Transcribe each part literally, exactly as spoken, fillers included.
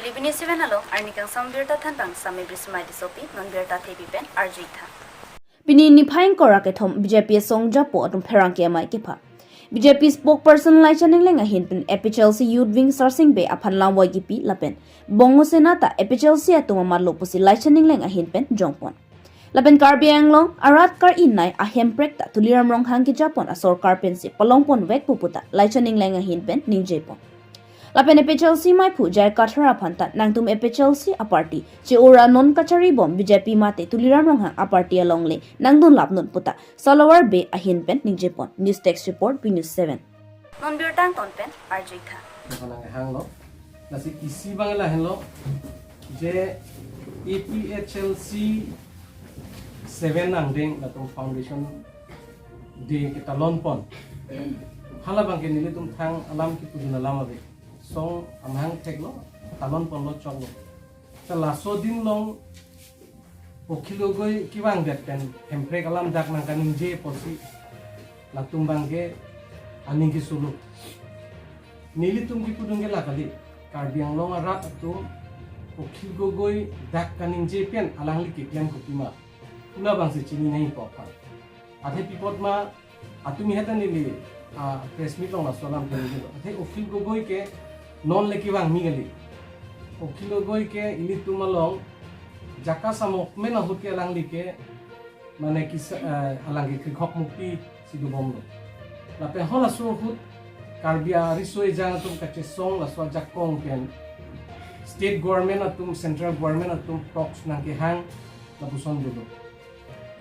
Pini seven along arni kangsam birta thanbang Sami Brismai Tissopi, non birta thepi pen arju-ik tha. Pini niphai ingkoi ra kethom B J P asong japo atum pherangke amei kepha. B J P spokesperson Laichan Engleng ahin pen A P H L C Youth Wing Sarsing Bey aphan lamvoi kipi lapen Bongo Sena ta A P H L C atum amatlo pusi Laichan Engleng ahin pen jongpon. Lapen Karbi Anglong arat kar-inei ahemprek ta Tuliram Ronghang kejapon asorkar pensi palongponvek pu puta Laichan Engleng ahin pen ningjepon. Lapen A P H L C meiphu J I Kathar aphan ta nangtum A P H L C aparty che-ora non kacharibom B J P mate Tuliram Ronghang aparty alongle nangdunlapnon puta Salawar Bey ahin pen ningjepon. News Desk Report, B News seven. Non birta angton pen arju-ik tha. Nang hanglo. Lasi isi abang lahenlo je A P H L C seven angdeng latum foundation day ketalonpon. Hala abangke nelitum thang alam kipudun alam ave. Song amahang theklo, talonponlo choklo. Ta laso adim along Akhil Gogoi kevangdet pen hemprek alam dak nangkaningje pusi latum abangke aning kesolo. Nelitum kipudun ke la kali, Karbi Anglong arat atum Akhil Gogoi dak kaningje pen alangli keklem kopima, hala abangsi chini nangji pu aphan. Athe pi apot ma atum ihet neli, ah, press meet along laso alam kaningje lo. Athe Akhil Gogoi ke non le kevang mi kali. Akhil Gogoi ke ilitum along jaka samok men ahut ke alangli ke mane kisa, eh, alangli ke krikhok mukti si dobomlo. Lapen halaso ahut Karbi ariso ejang atum kachesong laso ajakong pen state government atum, central government atum talks nangkehang lapuson dolo.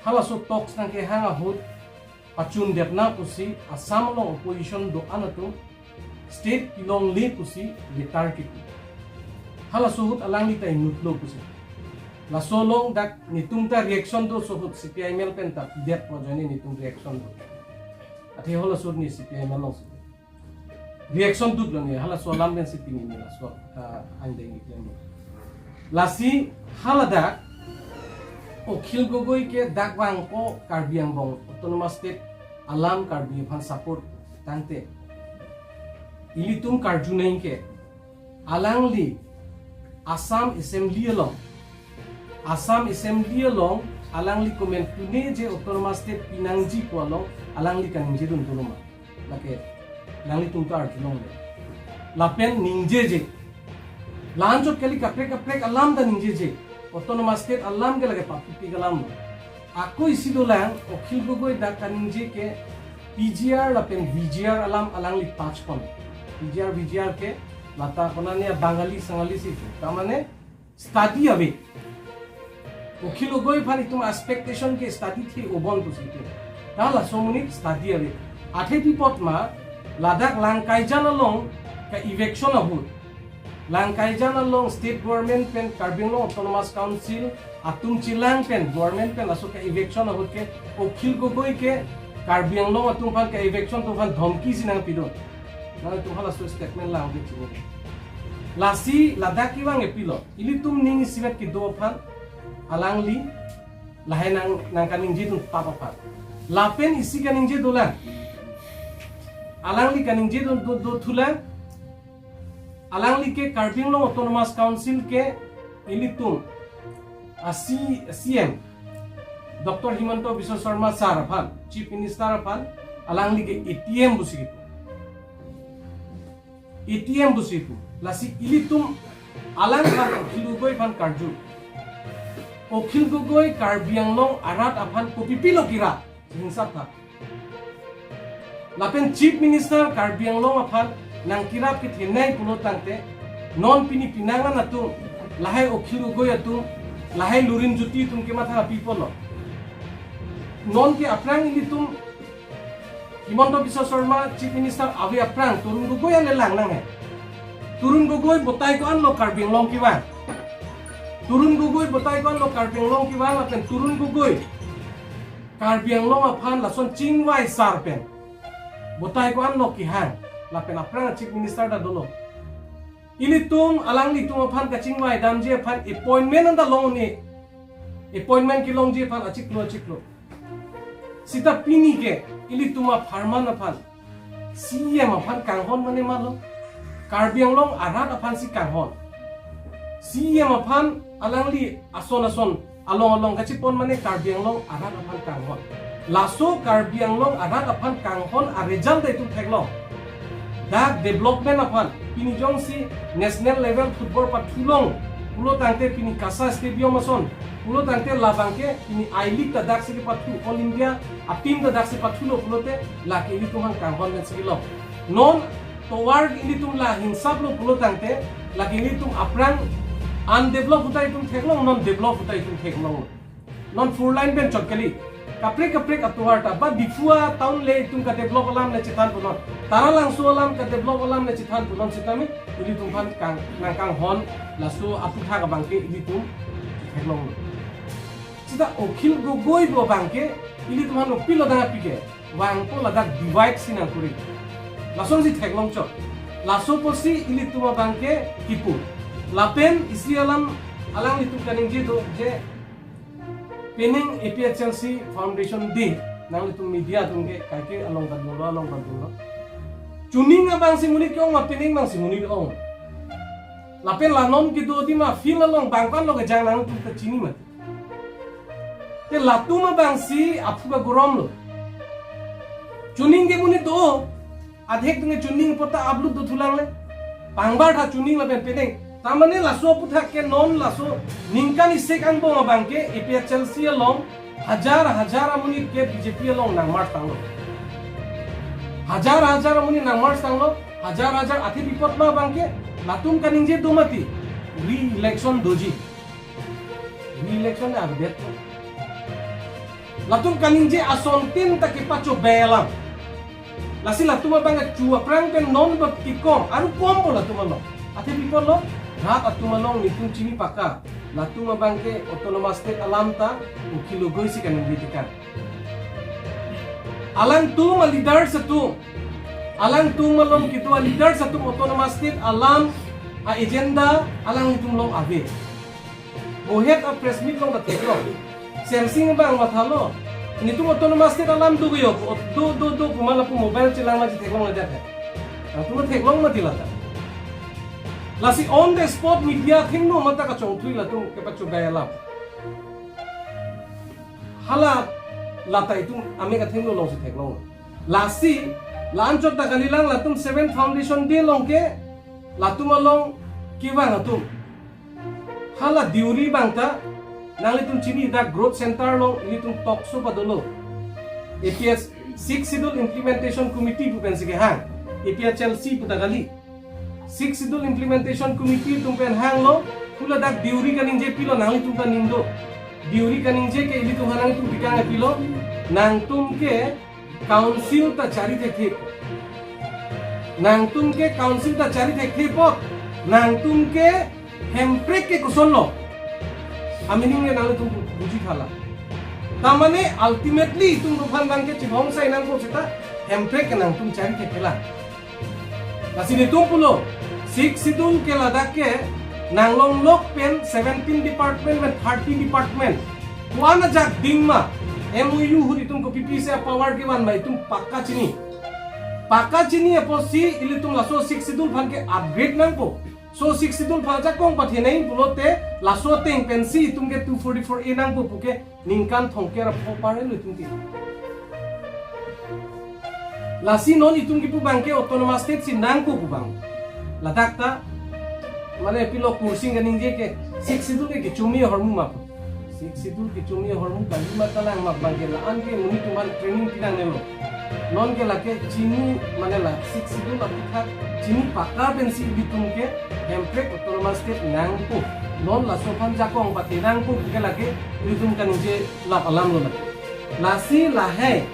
Halaso talks nangkehang ahut pachundetna pusi Assam along opposition do-an atum state pilongle pusi letter kipi. Halaso ahut alangli ta inutlo pusi. Laso along dak netum ta reaction do, laso ahut C P I M L pen ta det po ajoine netum reaction do. Athe halaso ahut ne C P I M L alongsi reaction dutlo ne, halaso alam pensi pini ne laso, ah, angdeng iklem lo. Lasi haladak Akhil Gogoi ke dak vangpo Karbi Anglong Autonomous State alam Karbi aphan support tangte, ilitum karju nangji ke alangli Assam Assembly along, Assam Assembly along alangli komantu ne je Autonomous State pinangji pu along alangli kaningjedun dolo ma? Lake nanglitum ta arjulongle. Lapen ningjeje. La-anchot kali, kaprek kaprek alam ta ningjeje. Autonomous State alam ke lake papipik alam. Ako isi dolang, Akhil Gogoi dak kaningje ke P G R lapen V G R alam alangli touch pon. P G R, V G R ke lata konane Bangali Sangali si. Ta mane study ave. Akhil Gogoi aphan itum expectation ke study the obon pusi itum. Ta laso amonit study ave. Athe pi apot ma ladak Langkaijan along ka-eviction ahut, Langkaijan along state government pen Karbi Anglong Autonomous Council atum chelang pen government pen laso ka-eviction ahut ke Akhil Gogoi ke Karbi Anglong atum aphan ka-eviction atum aphan dhomki si nangpidun. Nangtum halaso statement lang de chini. Lasi ladak kevang e pilo. Ilitum ning isivet kedo aphan alangli lahai nang, nangkaningjedun tap aphan. Lapen isi kaningje dolang. Alangli kaningjedun do, do thulang. Alangli ke Karbi Anglong Autonomous Council ke ilitum a C, C M Doctor Himanta Biswa Sarma sir aphan, Chief Minister aphan, alangli ke A T M pusi kipu. A T M pusi kipu. Lasi ilitum alang aphan, Akhil Gogoi aphan karju. Akhil Gogoi Karbi Anglong arat aphan kopipilo kira, hingsap tha. Lapen Chief Minister Karbi Anglong aphan nangkirap kethenei pulo tangte, non pini penang an atum, lahai Akhil Gogoi atum, lahai Lurinjyoti atum kematha pipo lo. Non ke aphrang ilitum Himanta Biswa Sarma Chief Minister ave aphrang Tarun Gogoi ale lang nanghe. Tarun Gogoi batai ko-an lo Karbi Anglong kevang. Tarun Gogoi batai ko-an lo Karbi Anglong kevang, lapen Tarun Gogoi Karbi Anglong aphan lason chingvai sar pen batai ko-an lo kehang, lapen aphrang Chief Minister ta dolo. Ilitum alanglitum aphan kachingvai damji aphan appointment anta long un-e. Appointment kelongji aphan achiklo achiklo. Seta pini ke ilitum apharman aphan, C E M aphan kanghon mane malo. Karbi Anglong arat aphan si kanghon. C E M aphan alangli ason ason along along kachepon mane Karbi Anglong arat aphan kanghon. Laso Karbi Anglong arat aphan kanghon a-result ta itum theklong. Dak development aphan pini jongsi national level football pathulong pulo tangte pini KASA Stadium ason pulo tangte labangke pini I-League ta daksi kepathu, All India a-team ta daksi pathulo pulote lake ilitum aphan kanghon pensi kelong. Non tovar ilitum la hinsaplo pulo tangte lake ilitum aphrang undeveloped ahut ta itum theklong, non developed ahut ta itum theklong. Non four lane pen chot kali. Kaprek kaprek atovar ta, ba Diphu atown le itum ka-develop alam le chethan punon. Taralangso alam ka-develop alam le chethan punon sitame ilitum aphan kang, nangkanghon laso aphuthak abangke ilitum theklonglo. Sita Akhil Gogoi pu abangke ilitum aphan kopilo dang apike. Vangpo ladak divide si nangkuri. Lasonsi theklong chot. Laso apotsi ilitum abangke kipu. Lapen isi alam alanglitum kaningje do je pining A P H L C Foundation Day nanglitum media atum ke kaike along kadunlo, along kadunlo. Chuning abangsi monit ke-ong ma pining abangsi monit ong. Lapen la non kedo adim a-field along bang ko-an lo kejang nangtum ta chini mati. Te latum abangsi aphu kagorom lo. Chuning ke monit do, adhek atum ke chuning apot ta upload dothulang le. Pangbar tha chuning lapen pining. Tamane laso aphuthak ke non laso ningkan isi angbong abangke A P H L C along hajar hajar amonit ke B J P along nang-march tanglo. Hajar hajar amonit nang-march tanglo, hajar hajar athe pi apot ma abangke latum kaningje do mati. Re-election doji. Re-election avedet. Latum kaningje asontin ta kepachobei alam. Lasi latum abang achu aphrang pen non bak kikong, aru kompo latum along. Athe pi apotlo, rat atum along nelitum chini paka. Latum abangke Autonomous State alam ta Akhil Gogoi si kaningje tekang. Alangtum a-leaders atum, alangtum along kedo a-leaders atum Autonomous State alam a-agenda alangtum along ave. Bohet a-press meet along ta theklong. Semsing abang mathalo. Nelitum Autonomous State alam do yo, do, do, do pu ma lapu mobile chelang ma chetheklong aja the. Nangtum theklong mati lata. Lasi on the spot media athengno mata kachongthui latum kepachobei alam. Hala lata itum amek athengno alongsi theklong. Lasi la-anchot ta kalilang latum Seven Foundation Day along ke latum along kevang atum. Hala Deuri abang ta nanglitum chini dak Growth Center along ilitum talk show padolo. A P H Sixth Schedule Implementation Committee pu pensi kehang. A P H L C pu ta kali. Sixth Schedule Implementation Committee atum pen hanglo, pu ladak Deuri kaningje pilo nanglitum ta ning do. Deuri kaningje ke ilitum aphan nanglitum pikang pilo, nangtum ke council ta chari thekthe. Nangtum ke council ta chari thekthe apot, nangtum ke Hemprek ke kosonlo. Amining ke nanglitum bu-, buji tha la. Tamane ultimately itum aphan abangke chibong sai nangpo seta Hemprek ke nangtum chari thekthe la. Lasi nelitum pulo, Sixth Schedule ke ladak ke nanglonglok pen seventeen department pen thirteen department. Ko-an ajak ding ma, M O U ahut itum kopi pisi a-power kevan ma itum paka chini. Paka chini apotsi ilitum laso Sixth Schedule aphan ke upgrade nangpo. So Sixth Schedule aphan ajakong pathenei pulote laso ateng pensi itum ke two forty-four A nangpo puke ningkan thomkep ra pho parelo itum ke. Lasi non itum kipu abangke Autonomous State si nangpo pu abang. Ladak ta, mane pilo Kursing kaningje ke, Sixth Schedule ke kechumi ahormu ma pu. Sixth Schedule kechumi ahormu kali ma kalang ma abangke la-an ke monit atum aphan training pinangnelo. Non ke lake chini mane la Sixth Schedule aphuthak chini paka pensi ilitum ke Hemprek Autonomous State nangpo. Non laso aphan jakong pate nangpo ke lake ilitum kaningje lap alam lo lake. Lasi lahai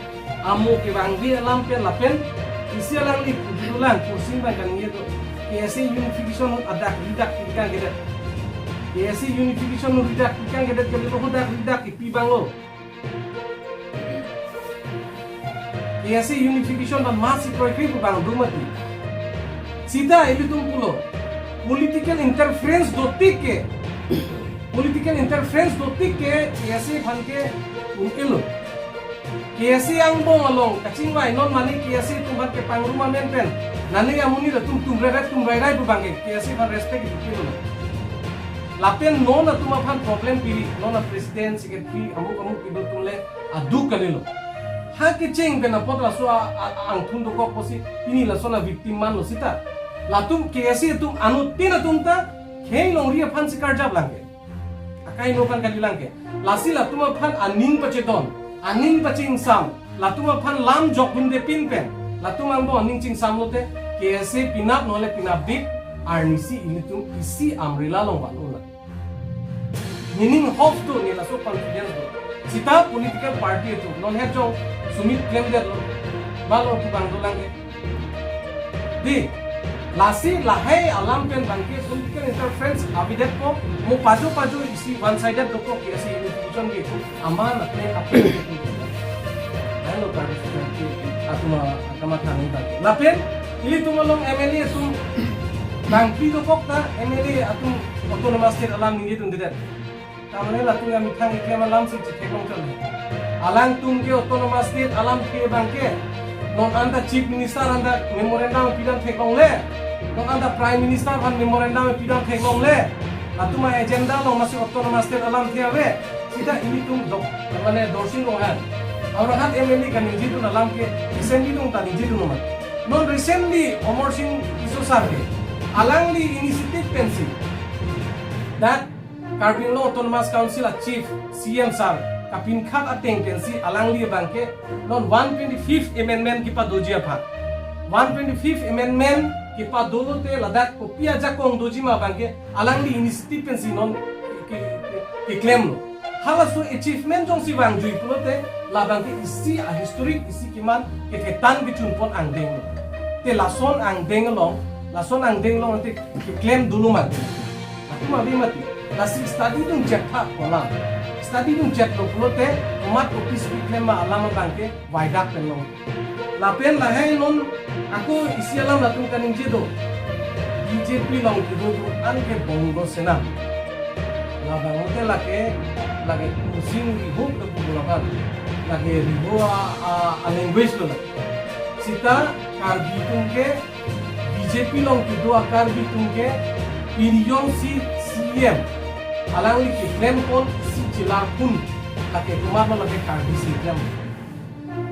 amo kevangve alam pen lapen isi alangli kujulang Kursing abang kaningje do. K S A unification adak ridak pikang kedet. K S A unification ridak pikang kedet kali lo, dak ridak kipi abang lo. K S A unification abang masi kroikre pu abang do mati. Sita ilitum pulo political interference dotik ke, political interference dotik ke K S A aphan ke un-elo. K S A angbong along kachingvai non mane K S A atum aphan kepangrum amen pen nane amonit atum tum reret tum rairai pu abangke K S A aphan respect ipilo. Lapen non atum aphan problem piri, non a president, secretary, amuk amuk kedo atum le aduk kalilo. Ha kecheng pen apot laso a, a, a angthun dokok pusi, pini lason a victim manlo sita. Latum K S A atum anuttin atum ta, khei longri aphan si karjap lang ke. Akai no aphan kali lang ke. Lasi latum aphan aning pachedon, aning pachingsam, latum aphan lam jokdunde pin pen, latum angbong aning chingsam lote, K S A penap nole penapdik arnisi ilitum isi umbrella along van-un lang. Meaning hope do, ne laso confidence do. Sita political party atum, non het jong Sumit klemdetlo, balo pu bang dolang ke. Di, lasi lahai alam pen bangke political interference avedetpo, mo pajo pajo isi one sided dokok K S A unification ke aman atne ape. Lahenlo Karbi society atum akamathang ni bangke. Lapen, ilitum along M L A atum bangpi dokok ta M L A atum autonomous state alam ningjedundedet. Tamane latum amethang keklem alam si chetheklong chole. Alangtum ke autonomous state alam ke bangke, non anta chief minister anta memorandum pidam theklongle, non anta prime minister aphan memorandum pidam theklongle. Latum a agenda along masi autonomous state alam the ave. Sita ilitum dok, mane Dorsing Ronghang, Howraghat M L A kaningjedun alam ke recently dong ta ningjedun amat. Non recently Amarsing Tisso sir ke, alangli initiative pensi that Karbi Anglong Autonomous Council a chief C M sir kapinkhat ateng pensi alangli bangke non one twenty-fifth amendment kepadoji aphan, one twenty-fifth amendment kepado lote ladak kopi ajakong doji ma bangke alangli initiative pensi non ke, ke, ke, keklemlo. Halaso achievement jongsi vangjui pulote labangke isi a historic, isi keman kethetan kechunpon angdenglo. Te lason angdeng along, lason angdeng along te keklem dulu mati. Atum abi mati. Lasi study dun chet tha kolam. Study dun chetlo pulote, komat office keklem ma alam abangke waidak pen long. Lapen lahai non ako isi alam latum kaningje do. B J P along kedo do-an ke Bongo Sena. Labang lote lake, lake kusing rihuk ke pugulaban. Lake riho a, a, a language lo lake. Sita Karbi atum ke B J P along kedo a Karbi atum ke pini jongsi C M alangli keklempon si chelar pun lake komat lo lake Karbi si klem.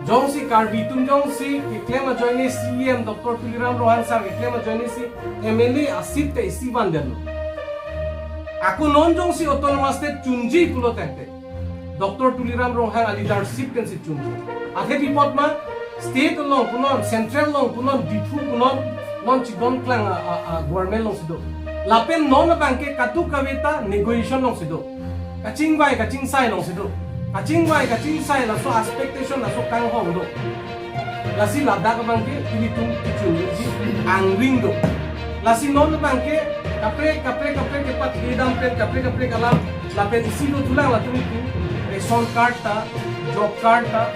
Jongsi Karbi atum jongsi keklem ajoine C M Doctor Tuliram Ronghang sir keklem ajoine si M L A a seat te isi vandetlo. Ako non jongsi autonomous state chunji pulo tangte Doctor Tuliram Ronghang a leadership pensi chunji. Athe pi apot ma state along punon, central along punon, Diphu punon, non chidon klang a, a, a government alongsi do. Lapen non abangke kadokave ta negotiation alongsi do. Kachingvai kachingsai alongsi do. Kachingvai kachingsai laso expectation laso kanghong do. Lasi ladak abangke ilitum kechunji angring do. Lasi non abangke kaprek kaprek kaprek kepathedam pen kaprek kaprek alam lapen isi dothulang latum itum ration card ta, job card ta,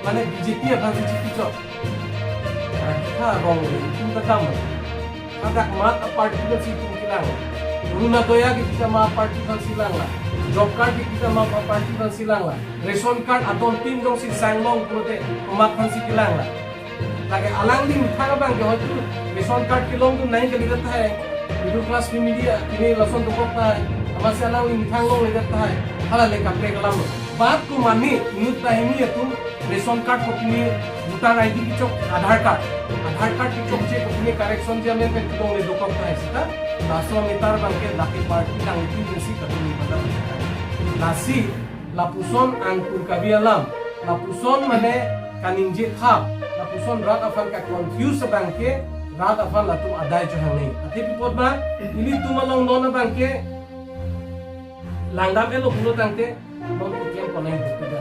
mane B J P aphan si chipi chok. Tha rong le itum ta dam. Hadak mat a party aphan si itum kelang. Orunodoi kepita ma party aphan si langla. Job card kepita ma party aphan si langla. Ration card adon tin jongsi sanglong pulote komat aphan si kelangla. Lake alangli methang abangke hoitu ration card kelongdun nangji kalidet tahai. Middle class family a, pine lason dokok tahai. Amatsi alangli methang longledet tahai. Hala le kaprek alam lo. Bat ko mane inut tahini atum ration card kopine voter I D kechok Aadhaar card. Aadhaar card kechokche kopine correction ji amen pen kelongle dokok tahai sita. Laso meter abangke lake party nang itum pensi kadun ni pada. Lasi lapuson angkur kabi alam, lapuson mane kaningje thap, lapuson rat aphan ka-confuse abangke rat aphan latum adai chohang ni. Athe pi apot ma, ilitum along non abangke langdam-etlo pulo tangte, non keklem konai bukti da.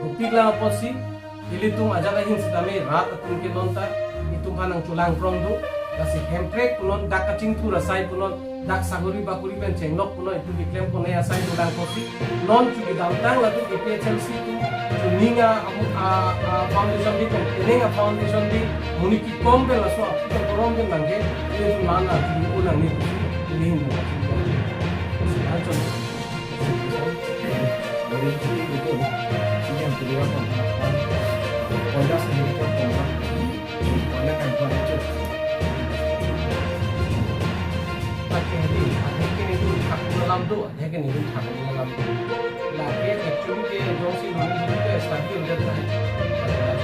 Bukti lang apotsi, ilitum ajat ahin sitame rat atum ke non ta itum aphan nangcholang prong do. Lasi Hemprek punon, dak kachingthur asai punon, dak sagori bakori pen chenglok punon, itum keklem konai asai dolang apotsi. Non chu kedamtang latum A P H L C atum chuning a, a, a foundation day pen, penang a foundation day, monit kekom pen laso aphi korom pen nangke, ilitum nana chu ulang ni, ilihin nangke. Anchot. Lam do, adhe ke nelitum thak alam do. Lake actually ke jongsi nelitum ke study undet nai.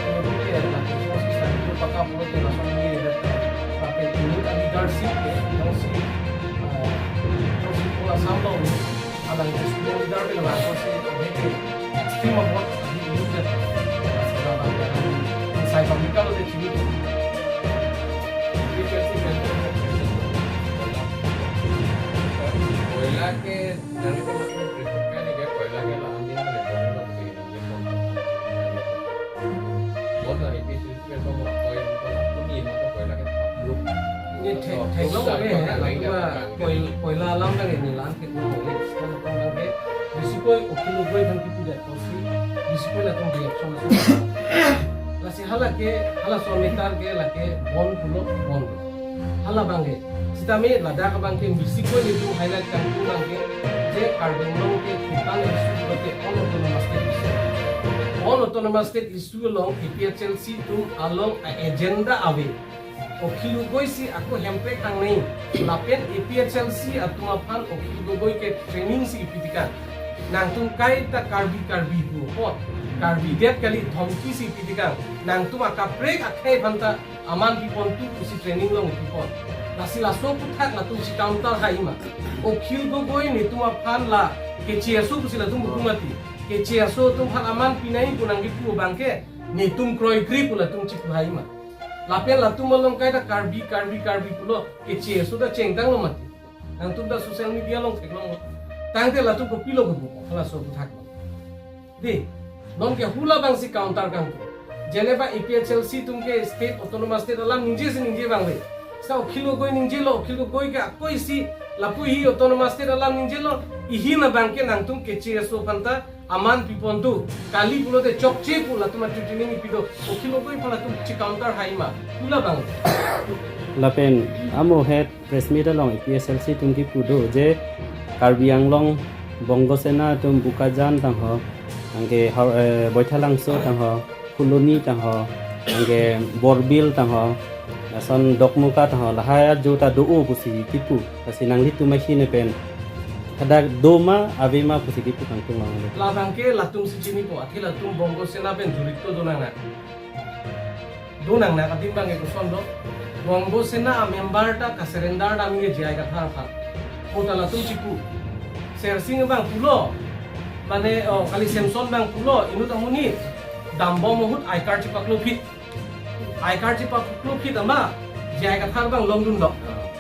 Nelitum ke lake jongsi study ko pakka pulote lason undet nai. Lake unit a leadership ke jongsi, eh, jongsi ko Assam along alang ke student leader ke lakosi adhe ke extreme abot unit det. Sai pamika lo de chini. Koila ke Nang itu masih berikutnya nih, dia koila ke lah, ambil lah, dia koila ke ini, dia mau. Mau dari P C C ke, mau koila, mau koila, mau koila ke tak belum. Ini thek, thek lo ke, latum ke koil-, koila alam ke ini, lan ke lo ke, sekarang kan ke, risiko okhil gogoi kan kita tidak tahu sih, risiko latum reaction langsung. Lasi hala ke, hala somitar ke, lake bon pulo, bon. Hala abang ke. Sitame ladak abang ke risiko nelitum highlight kangtung abang ke, je Karbi Anglong ke tukang issue pulote on autonomous state issue. On autonomous state issue along A P H L C atum along a-agenda ave. Okhil gogoi si ako Hemprek angnei. Lapen A P H L C atum aphan okhil gogoi ke training si ipi tikang. Nangtum kaita Karbi Karbi pu apot. Karbi det kali, dhomki si ipi tikang. Nangtum akaprek akhei aphanta aman pipontu pusi training along pipon. Lasi laso aphuthak latum si counter hai ma. Okhil gogoi nelitum aphan la keche aso pusi latum buku mati. Keche aso atum aphan aman pinai pu nangkipu abang ke nelitum kroikre pu latum chipu hai ma. Lapen latum along kaita Karbi, Karbi, Karbi pulo, keche aso ta chengtang lo mati. Nangtum ta social media along theklong lo. Tangte latum kopilo kepu, halaso aphuthak lo. Dei, non ke hula abang si counter kangtung. Jeneba A P H L C atum ke state, autonomous state alam ningje si ningje abang le. Sa okhil gogoi ningjelo, okhil gogoi ke ako isi lapu hi autonomous state alam ningjelo, ihin abang ke nangtum keche aso aphanta aman pipontu. Kali pulote chokche pu latum atritining ipi do, okhil gogoi aphan latum si counter hai ma. Hula abang. Lapen amo het press meet along A P H L C atum kipu do je Karbi Anglong Bongo Sena atum Bokajan tangho, anke Hau-, eh, Baithalangso tangho, Phuloni tangho, anke Borbil tangho, lason Dokmoka tangho, lahai ajo ta do-o pusi kipu, lasi nanglitum ahin pen hadak do ma ave ma pusi kipu kangtung long. Labang ke latum si chinipo, athe latum Bongo Sena pen jurit to do nang na. Do nang na, adim abang ke koson do. Bongo Sena a-member ta ka-surrender dam ke J I Kathar aphan. Kota latum chipu. Sersing abang pulo. Mane, oh, kali Samson abang pulo, inut amonit dambom ahut I card chipaklo phit. I card chipaklo phit ama, J I Kathar abang longdun lo.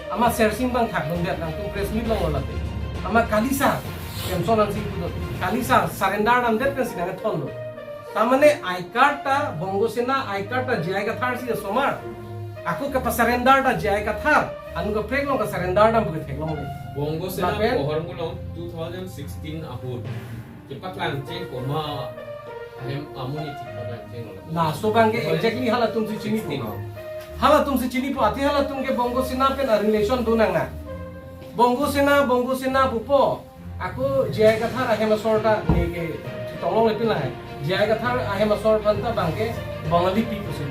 Ama Sersing abang thakdun det, nangtum press meet along lo late. Ama kali sar, Samson ansi pulo. Kali sar, surrender dam det pensi nangthon lo. Tamane I card ta, Bongo Sena I card ta J I Kathar si asomar. Ako kepa-surrender ta J I Kathar. Anut kaprek along ka-surrender dam pu ke theklongle. Bongo Sena lapen Kohormung along two thousand sixteen ahut kepaklang cheng komat ahem amonit si kepaklang cheng lo. Laso abang ke exactly halatum si chinipo. Sixteen. Halatum si chinipo, athe halatum ke Bongo Sena pen a-relation do nang na. Bongo Sena, Bongo Sena pupo. Ako J I Kathar ahem asor ta ne ke chetong longle pin lahai. J I Kathar ahem asor aphanta abang ke Bongali pi pusi.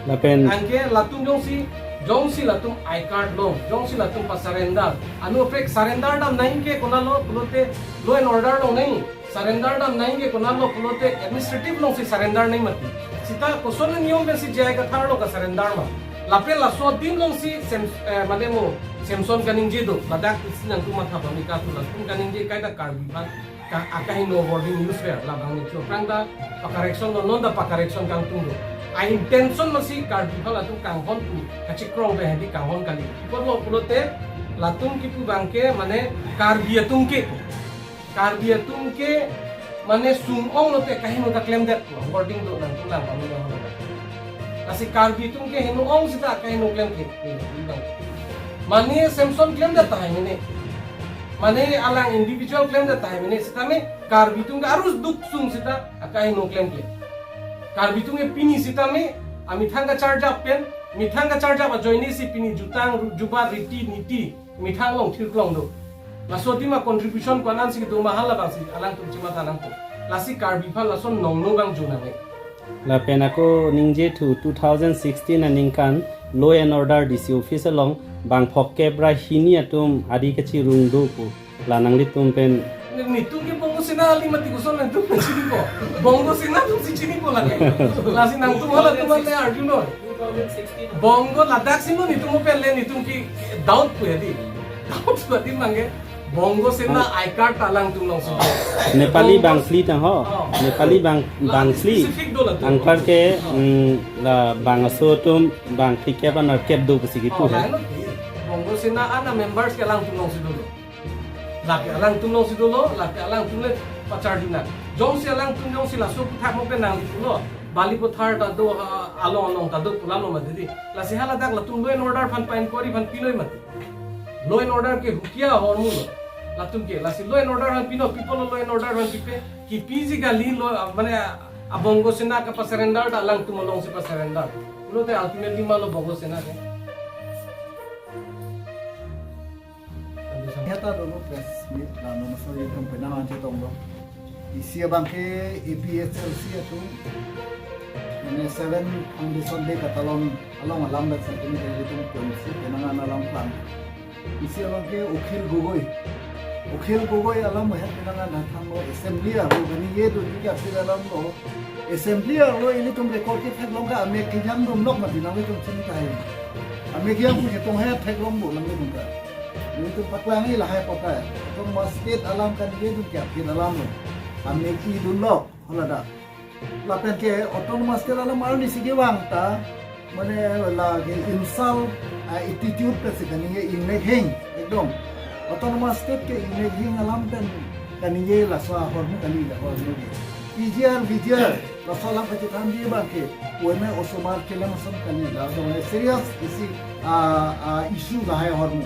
Lapen anke latum jongsi, jongsi latum I card lo, jongsi latum pa-surrender. Anut kaprek surrender dam nang ke konat lo pulote law and order along nang. Surrender dam nang ke konat lo pulote administrative alongsi surrender nang mati. Seta koson niyom pensi J I Kathar along ka-surrender ma. Lapen laso adim alongsi Sam-, eh, mane mo Samson kaningje do, ladak isi nangtum matha pamika tu latum kaningje kaita Karbi aphan ka-, akahingno wording use ver, labang ni chu aphrang ta pa-correction lo, non ta pa-correction kangtung do. A-intention masi Karbi aphan latum kanghon pu kachikrong pen hedi kanghon kali. Ipot lo pulote latum kipu abang ke mane Karbi atum ke Karbi atum ke mane sung-ong lote akahingno ta klemdet lo, wording do nangtum lang pamina ho. Lasi Karbi atum ke hingno-ong seta akahingno klemkle. Mane Samson klemdet tahai mene. Mane alang individual klemdet tahai mene. Sitame Karbi atum ke arus duk sung seta akahingno klemkle. Karbi atum ke pini sitame amethang kacharjap pen, methang kacharjap ajoine si pini jutang, ru-, jubat, riti niti methang along thirklong do. Laso adim a-contribution ko-an ansi kedo ma, halabangsi alangtum chimatha nangpo. Lasi Karbi aphan lason nongno abang jo nangne. Lapen ako ningje thu two thousand sixteen aningkan law and order D C office along bang phokep ra hini atum ari kachirung do pu. La nanglitum pen. Netum ke Bongo Sena ali mati koson netum chinipo. Bongo Sena atum si chinipo lake. Lasi nangtum hala atum ante arjunoi. Bongo ladak si mo netum pen le netum ke doubt pu ya di. Doubt pu ya di mangke. Bongo Sena I card alangtum alongsi do. Nepali Bongo bangphli tang ho. Oh. Nepali bang, la bangphli. Specific do latum. Anparke, mm, la bangso atum bangphli kep anerkep do pusi kipu. Oh, he. Lahenlo. Bongo Sena an a members ke alangtum alongsi dolo. Lake alangtum alongsi dolo, lake alangtum le pacharjunang. Jongsi alangtum jongsi laso aputhak mo pen nangli pulo. Balipathar ta do, ha, along along ta do pu alam lo mati di. Lasi haladak latum law and order aphan pa-inquiry aphan piloi mati. Law and order ke hukia ahormu lo. Latum ke, lasi law and order aphan pilo, pi apotlo law and order aphan pipe. Kipiji kali lo, ah, mane, ah, Bongo Sena ke pa-surrender ta alangtum alongsi pa-surrender. Pulote ultimately ma lo Bongo Sena ke. Heta dolo press meet la non so itum penang anje tonglo. Isi abangke A P H L C atum, mane seven foundation day katalon along alam dak sa kini dari itum kunsi penang an alam plan. Isi abangke Akhil Gogoi. Akhil Gogoi alam het penang an thanlo assembly arlo kani ye do ni ke appeal alam lo. Assembly arlo ilitum record ke theklong ke amek kejang dum lok mati nanglitum chini tahai. Amek kejang pu chetong he theklong bo nanglitum ta. Ilitum paklang i lahai kota. Autonomous state alam kani ye dum ke appeal alam lo. Amek i dum lok, haladak. Lapen ke autonomous state alam arni si kevang ta, mane lake insult, ah, attitude pensi kani ye ingnek heng, ekdom. Autonomous state ke ingnek heng alam pen kani ye laso ahormu kali la ahormu ke. P G R, V G R, laso alam kachethanji abangke, pueme osomar kelem ason kali, laso mane serious isi, ah, ah, issue lahai ahormu.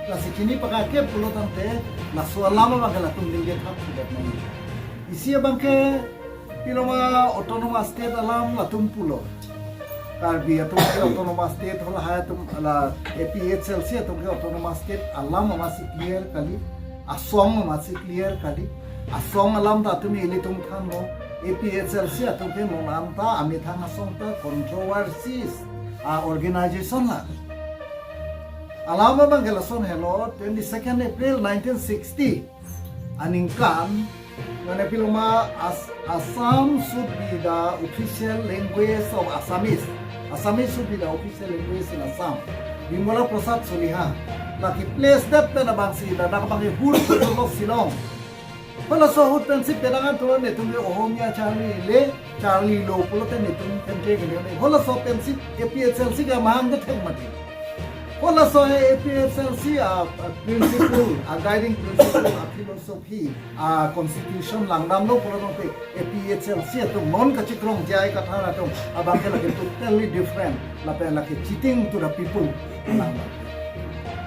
Lasi chini pakake pulo tangte, laso alam abangke latum ningje thap sudat nai. Isi abangke, piloma autonomous state alam latum pulo. Karbi atum ke autonomous state, halahai atum la A P H L C atum ke autonomous state alam amatsi clear kali, asong amatsi clear kali, asong alam ta atum ilitum thanlo, A P H L C atum ke non anta amethang asong ta controversies a-organization la. Alam abangke lason helo, twenty-second April nineteen sixty aningkan, mane piloma As-, Assam should be the official language of Assamese. Assamese should be the official language in Assam. Bimala Prasad Soliha. Lake place that pen abangsi, ladak abangke hur lo Shillong. Halaso ahut pensi penang an tulo netum ke Ohomiya charli le, charlilo pulote netum pen ke gini. Halaso pensi A P H L C ke mahang ke thek mati. Halaso A P H L C a, a principle, a guiding principle, a philosophy, a constitution langdamlo pulo tangte A P H L C atum non kachikrong J I Kathar atum abangke lake totally different, lapen lake cheating to the people. Langdam.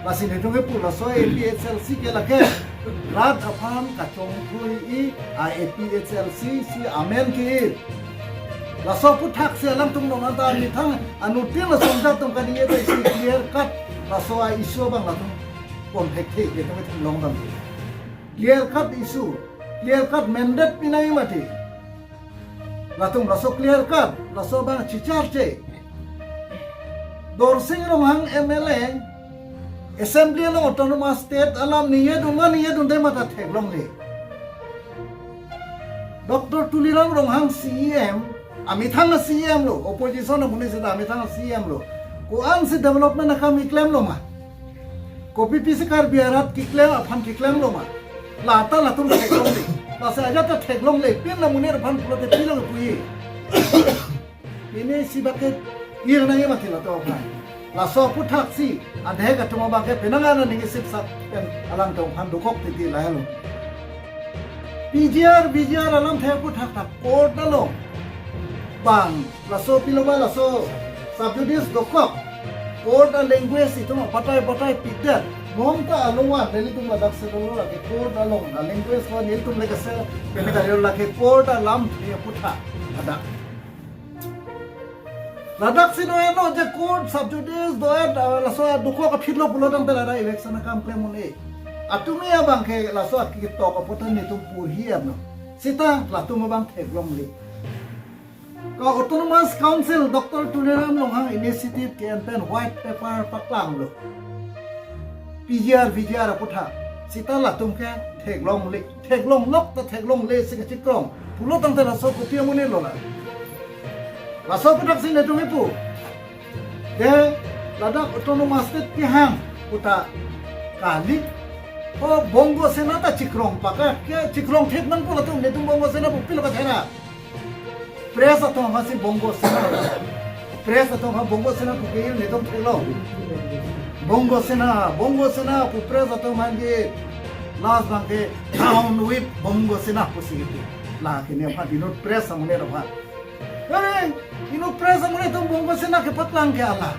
Lasi netum ke pu laso A P H L C ke lake rat aphan kachongthui i a A P H L C si amen ke. Laso aputhak si alangtum non anta methang anuttin asong atum kani ye ta isi clear cut laso a-issue abang latum pon thekthe ke tum theklong dam. Clear cut issue, clear cut mandate pinai mati. Latum laso clear cut, laso abang chicharche. Dorsing Ronghang M L A, Assembly along autonomous state alam ningje dun ma ningje dunde ma ta theklongle. Doctor Tuliram Ronghang C E M, amethang a-C E M lo, opposition amonit seta amethang a-C E M lo. Ko-ansi development akam keklemlo ma? Kopi pisi Karbi arat keklem aphan keklemlo ma? Lata latum theklongle. Lasi ajat ta theklongle, pin la monit aphan pulote pilo puji. Pini isi bak ke ir nangji mati latum aphan. Laso aputhak si, adhe atum abang ke penang an aning sip sak pen alangtum aphan dokok titi lahelo. P G R, V G R alamthe aputhak ta court along. Bang, laso piloma laso sub judice dokok. Court a-language itum abatai batai pidet. Mom ta alongwan, nelitum ladak si dolo lake court along. A-language lo nelitum lake se, pene kali lake court alamthe aputhak. Ada. Ladak si no eno je court sub judice do-et, ah, laso dokok aphi lo pulo tangte ladak election akam klem un-e. Atumi abang ke laso akitok apotan netum purhi ano. Sita latum abang theklongle. Ka Autonomous Council Doctor Tuliram Ronghang initiative ke-en pen white paper paklanglo. P G R, V G R aputhak. Sita latum ke theklongle, theklonglok ta theklongle si kachikrong pulo tangte laso kopi amonit lo la. Laso aputhak si netum ipu. Ke ladak autonomous state kehang puta kali. O Bongo Sena ta chikrong paka ke chikrong thek nangpo latum, netum Bongo Sena pu pilo kathera. Press atum aphansi Bongo Sena. Press atum aphan Bongo Sena pu ke netum theklong. Bongo Sena, Bongo Sena pu press atum aphan ke last abang ke "Down with Bongo Sena" pusi gitu. La ke nephan inut press amonit aphan. Are, inut press amonit atum Bongo Sena kepaklang ke ala.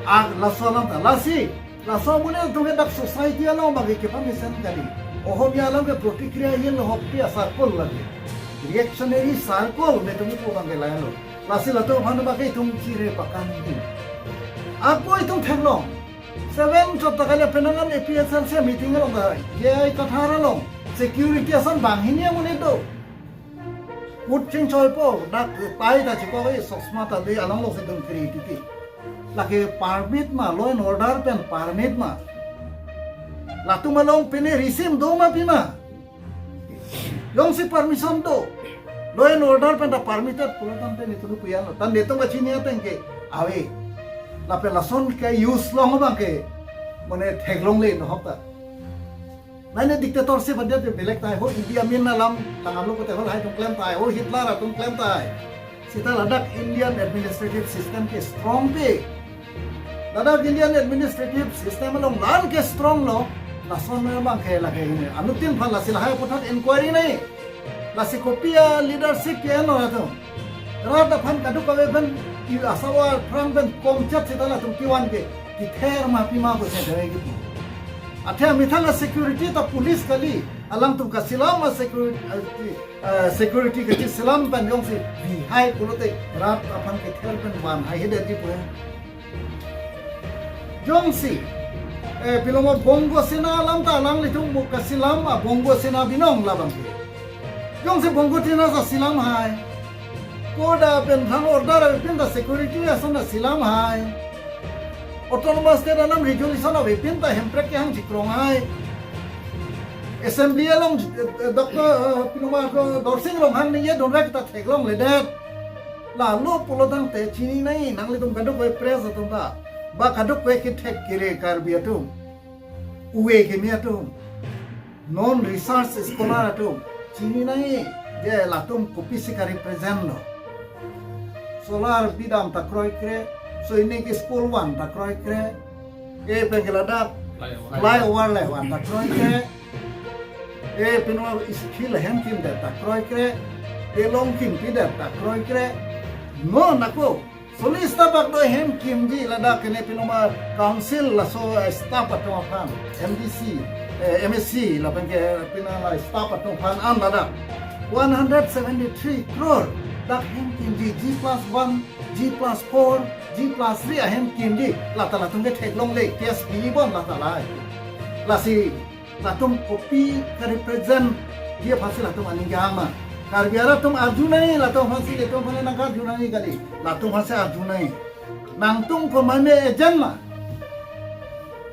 A, laso alam ta, lasi laso amonit atum ke dak society along abang ke kepamesen kali. Ohomia along ke protikriya hil hokpi asarkol lagi. Reactionary circle netum ipu abang ke lain lo. Lasi latum aphan abang ke itum chire pakang di. Ako itum theklong. Seven chot ta kali penang an A P H L C meeting along ta, J I Kathar along security ason banghini amonit do. Ut chingchoipo, dak tai ta chikok, eh, sosma ta dei, along lo si dun kri titi. Lake permit ma, law and order pen permit ma. Latum along pine risim do ma pima. Jongsi permission do, law and order pen ta permitted pulo tangte netum pu-an lo. Tan netum kachini ateng ke ave. Lapen lason ke use long abang ke mane theklongle no hok ta. Mane dictatorship adia te belek tahai ho, Idi Amin alam tangam lo kote ho lahai atum klem tahai ho, Hitler atum klem tahai. Sita ladak Indian administrative system ke strong pe. Ladak Indian administrative system along la-an ke strong lo, lason abang ke lake ini. Anuttin aphan lasi lahai aputhak inquiry nai. Lasi kopi aleadership ke-en lo latum. Rat aphan kadokave pen i asavar phrang pen komchat sita latum kevan ke kether ma pima pusi dere gitu. Athe amethang asecurity ta police kali, alangtum kasilam asecurity, eh, security kachiselam pen jongsi bihai pulote rat aphan kether pen vanhai hedet di pu-an. Jongsi, eh, piloma Bongo Sena alam ta alanglitum mo kasilam a Bongo Sena binong labang ke. Jongsi Bongo Sena ta silam hai. Court pen thang order avepin ta security ason ta silam hai. Autonomous State alam resolution avepin ta Hemprek kehang chikrong hai. Assembly along, eh, eh, Doctor, eh, piloma, eh, Dorsing Ronghang ningje donra kita theklongledet. Lalo pulo tangte chini nai, nanglitum kadokave press atum ta, ba kadokave kethek kere Karbi atum, uve keme atum, non research scholar atum, chini nai, je latum kopisi ka-represent lo. Solar bidam ta kroikre, Sainik School van ta kroikre, e pen ke ladak flyover le van ta kroikre. E pino skill hem kimdet ta kroikre. E long kimpidet ta kroikre. No nako. Solista bak do hem kimji ladak kene piloma council laso, eh, staff atum aphan, M D C, eh, M A C lapen ke pina la staff atum aphan an ladak one hundred seventy three crore dak hem kimji, G plus one, G plus four, G plus three ahem kimji, lata latum ke theklongle, case bi bon lata lai. Lasi latum kopi ka-represent ji aphansi latum aning kehang ma? Karbi arat atum arjunai, latum aphansi, latum aphan nangkarjunai kali, latum aphansi arjunai. Nangtum komatne agent ma?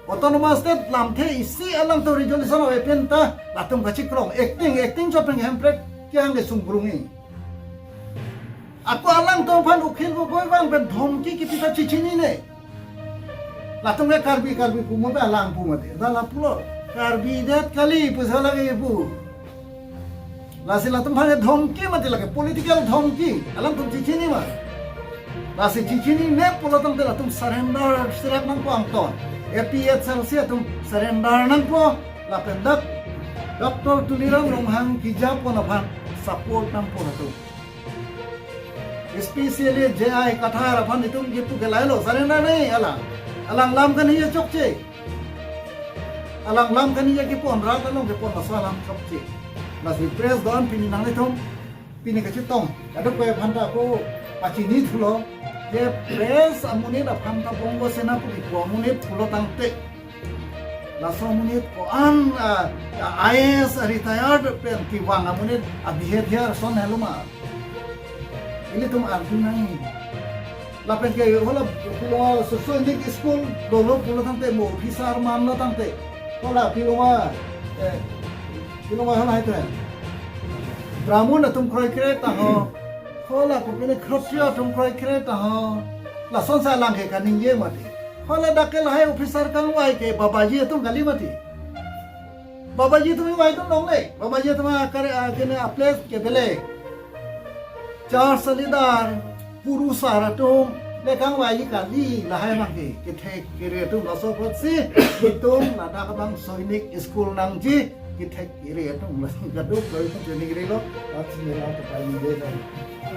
Autonomous State lamthe isi alangtum resolution avepin ta latum kachikrong, acting, acting chot pen Hemprek kehang ke sungkrung-i. Ako alangtum aphan Akhil Gogoi vang pen dhomki kipi ta chichinine. Latum ke Karbi, Karbi pu mo pe alang pu mati. Hala pulo. Karbi det kali pu sa lake pu. Lasi latum aphan dhomki mati lake, political dhomki. Alangtum chichini ma? Lasi chichinine pulo tangte latum surrender sirap nangpo angton. A P H L C atum surrender nangpo. Lapen dak Doctor Tuliram Ronghang kejapon aphan support nangpo latum. Especially J I Kathar aphan itum kipu ke lailo, surrender nai alang. Alang lam kaningje chokche. Alang lam kaningje kepon, rat along kepon laso alam chokche. Lasi press do-an pini nanglitum, pini kachetong kadokave aphan ta ako pachini thulo. Je press amonit aphan ta Bongo Sena pu kipu amonit pulo tangte, laso amonit ko-an, ah, I A S retired pen kevang amonit a-behavior ason helo ma? Ilitum arjunai. Lapen ke hala pulo so, Sainik School dolo pulo tangte, mo officer manlo tangte, Hala piloma, eh, piloma hala hai te. Brahmun atum kroikre ta ho. Hala kopine Kshatriya atum kroikre ta ho. Lasonsi alang ke kaningje mati. Hala dak ke lahai officer kangvai ke Babaji atum kali mati. Babaji atum kangvai atum longle. Babaji atum akar, ah, kene aples ke bele. Church leader, purusar atum, le kangvai kali lahai abang ke, kethek kere atum laso apotsi, itum ladak abang Sainik school nangji, kethek kere atum laso kaduk, lalu itum training kere lo, lalu sini lang ke paling deh.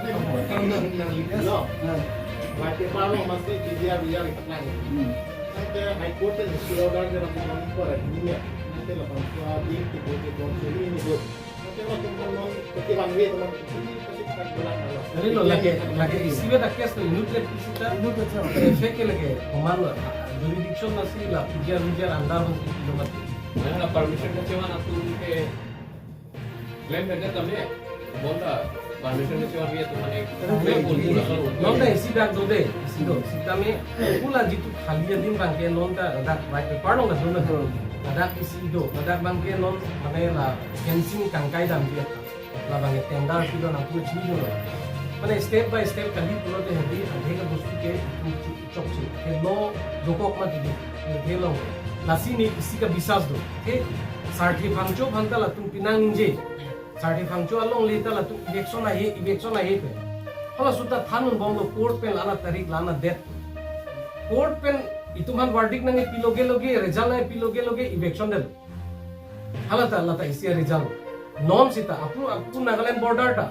Yes. Nah. Lagi baru masih biar-biar kita lagi. Hmm. Nanti High Court itu sudah ada dalam kontrak ini ya. Nanti delapan puluh hari itu boleh konsumsi ini, Bu. Dari lo lake, lake isi beta case lo inut le pisita. Inut le case. Eh, fake lake, komano, jurisdiction nasi la, pijar, pijar andar lo si lo mati. Mana permission kecewa na tu ke claim beda kami ya. Bonta permission kecewa dia tu mana claim pun pura selalu. Nonta isi dak do de, isi do. Sitame pula jitu khali adim abang ke nonta dak right paper lo nggak do na. Dak isi do, dak abang ke non mana la fencing kangkai dam dia. Labang ke tender pilo nangtum chini lo. Mane step by step kali pulote hedi adhe ka bostu ke itum chu-, chokche. Ke lo dokok mati di. Ke lo. Lasi ne isi ka bisas do. Ke sarthe phangcho aphanta latum pinangje. Sarthe phangcho alongle ta latum eviction ahe, eviction ahe pen. Hala seta than-un bomlo court pen la-an atarik la-an adate. Court pen itum aphan verdict nangkepi loge loge, result nangkepi loge loge, eviction detlo. Hala ta, lata isi result. Non seta, apru, apru Nagaland border ta.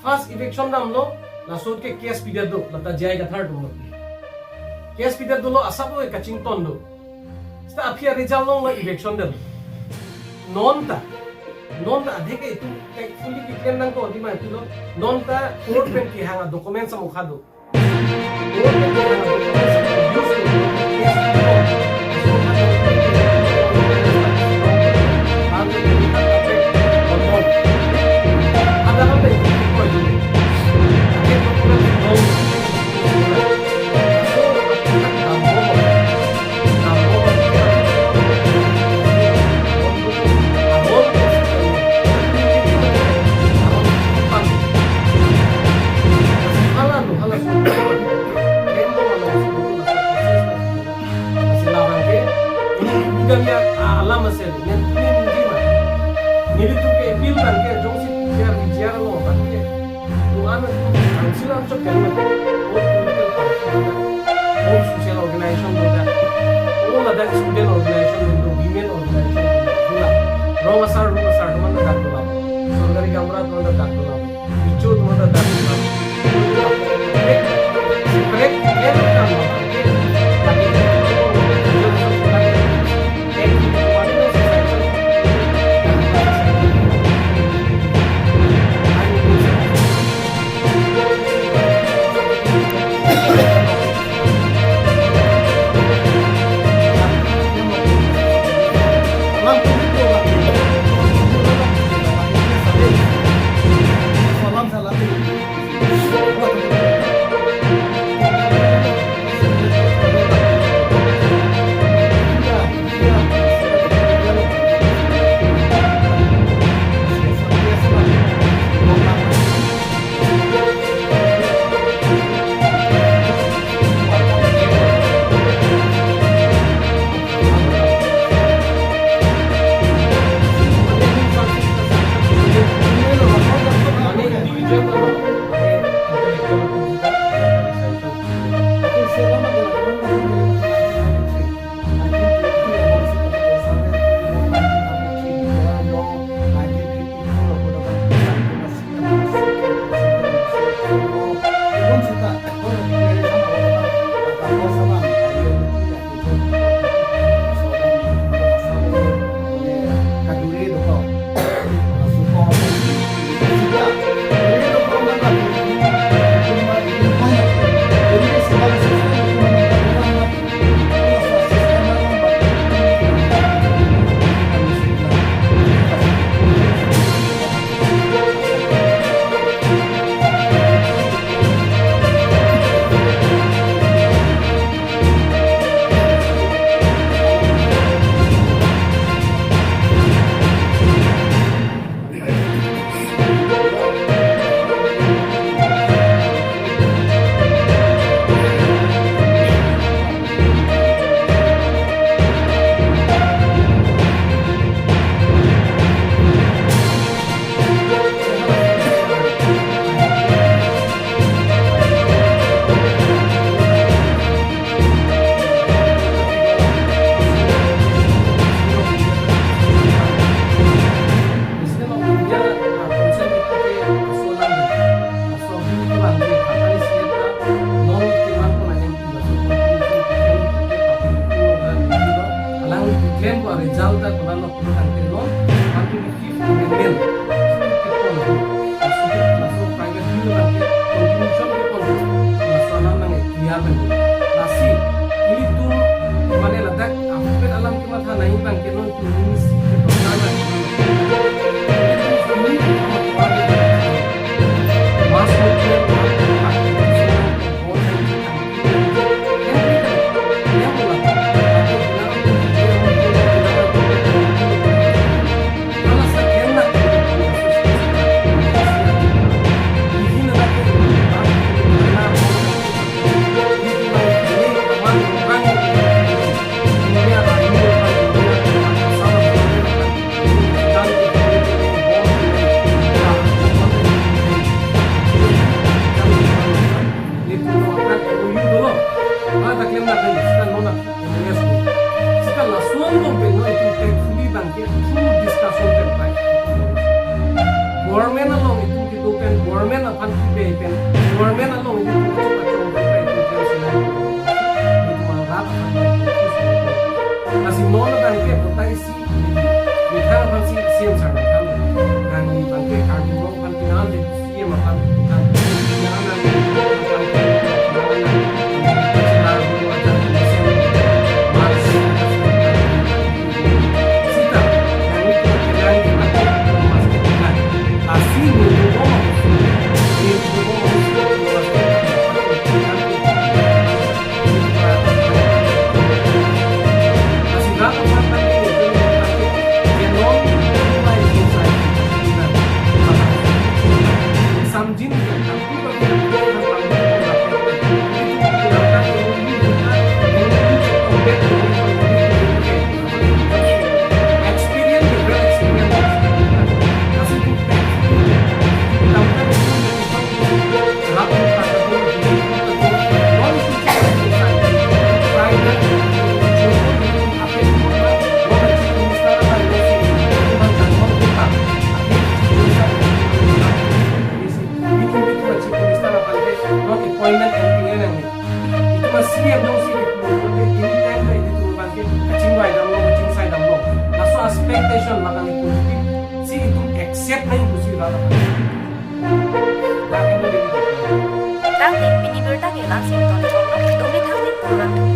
First eviction damlo, laso ke case pidet do, lata J I Kathar atum lo. Case pidet dolo, asap lo kachington do. Seta aphi result longlo eviction detlo. Nonta, nonta adhe ke itum, kaike fully declare nangkok di mati lo. Nonta court pen kehang a document samukha do. Alam asel, nelitum ke appeal abang ke jongsi P G R, V G R lo abang ke. Tuan council anchot kan, o political party, o social organization lo dak, o ladak student organization lo, women organization lo, rong asar, rong asar, teman dak dolang. Sorkari gaonbura teman dak dolang. Icho teman dak dolang. Separate, separate kan. Result ta kona lo kona tangte non, anti fifth amendment. Kepon lo. Laso, laso private bill abang ke contribution kepon lo. Laso alam nang clear pen. Lasi, ilitum, mane ladak, ahokpet alam kematha nangji abang ke non, ilitum isi ke dokar nang. Mass movement, Sita lason lo pen no itum thankfully abang ke through discussion pen pai. Government along itum kedo pen, government aphan kibe pen, government along itum kachepachong pen pai itum pen sila. Itum arat aphan pen. Lasi non abang ke botai si, methang aphan si, C M sir nangkam. Nangli abang ke Karbi Anglong aphan pinang de. Samjin Appointment and thing nang. Itum a C M jongsi itum anytime na itum abang ke kachingvai damlo, kachingsai damlo. Laso expectation lakan itum si itum accept nangji pusi rara. Tangte pini birta ke langsung ton choklo, dumi thangni program.